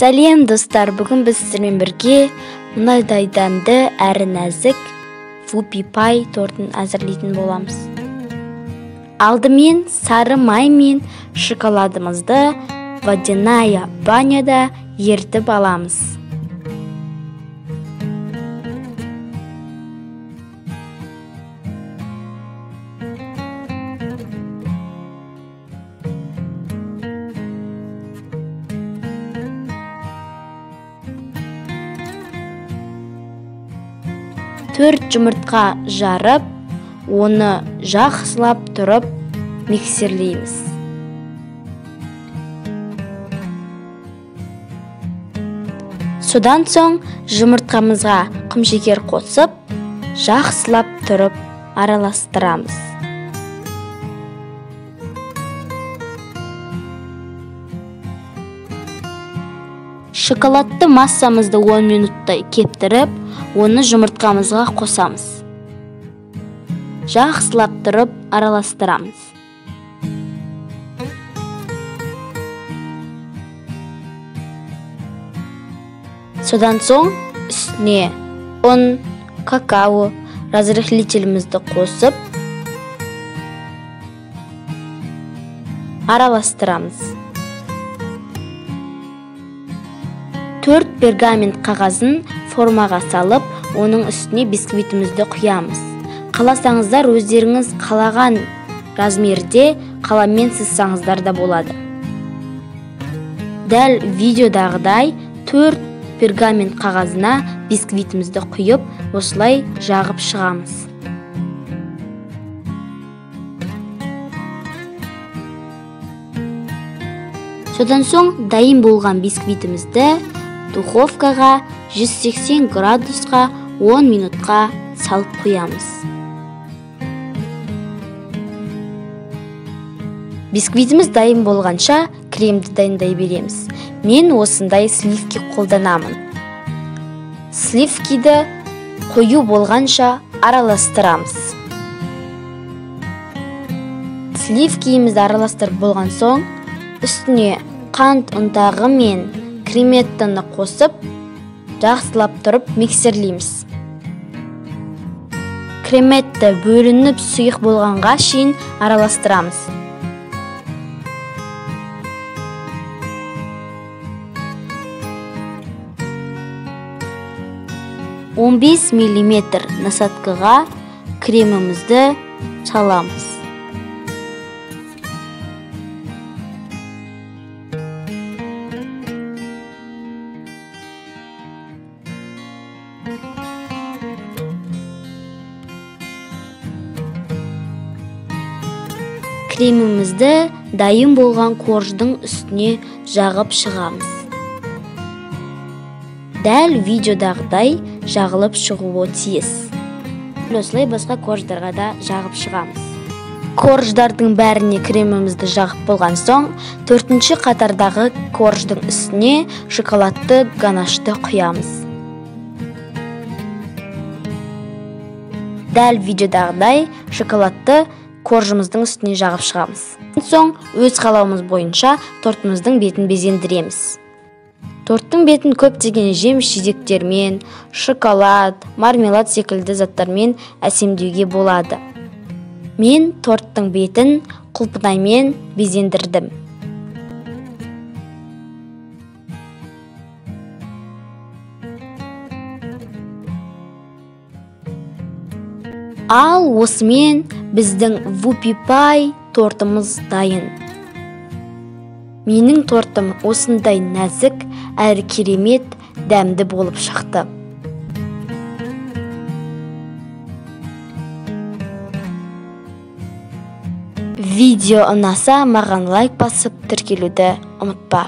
Сәлем достар, бүгін біз сіздермен бірге мынадай дәмді әрі нәзік вупи пай тортын әзірлейтін боламыз. Алдымен сары май мен шоколадымызды водяная баняда ерітіп аламыз. Төрт жұмыртқа жарып, оны жақсылап тұрып миксерлейміз. Содан соң жұмыртқамызға құмшекер қосып, жақсылап тұрып араластырамыз. Шоколадты массамызды 10 минуттай кептіріп, оны жұмыртқамызға қосамыз. Жақсылап тұрып араластырамыз. Содан соң үстіне ұн, какао, разрыхлителімізді қосып араластырамыз. 4 пергамент қағазын формаға салып, оның үстіне бисквитімізді құямыз. Қаласаңыздар өздеріңіз қалаған размерде қаламмен сызсаңыздар да болады. Дәл видеодағыдай 4 пергамент қағазына бисквитімізді құйып, осылай жағып шығамыз. Содан соң дайын болған бисквитімізді духовкаға 180 градусқа 10 минутқа салып қоямыз. Бисквитіміз дайын болғанша кремді дайындай береміз. Мен осындай сливки қолданамын. Сливкиді қою болғанша араластырамыз. Сливкиімізді араластырып болған соң, үстіне қант ұнтағы мен креметтіні қосып, жақсылап тұрып миксерлейміз. Креметті бөлініп сұйық болғанға шейін араластырамыз. 15 миллиметр насадкаға кремімізді саламыз. Кремімізді дайын болған корждың үстіне жағып шығамыз. Дәл видеодағыдай жағылып шығуы тиіс. Осылай басқа корждарға да жағып шығамыз. Корждардың бәріне кремімізді жағып болған соң, 4-ші қатардағы корждың үстіне шоколадты ганашты құямыз. Дәл видеодағыдай шоколадты коржымыздың үстіне жағып шығамыз. Соң өз қалауымыз бойынша тортымыздың бетін безендіреміз. Торттың бетін көптеген жеміс-жидектермен, шоколад, мармелад секілді заттармен әсемдеуге болады. Мен торттың бетін құлпынаймен безендірдім. Ал осымен біздің вупи пай тортымыз дайын. Менің тортым осындай нәзік әрі керемет дәмді болып шықты. Видео ұнаса, маған лайк басып тіркелуді ұмытпа.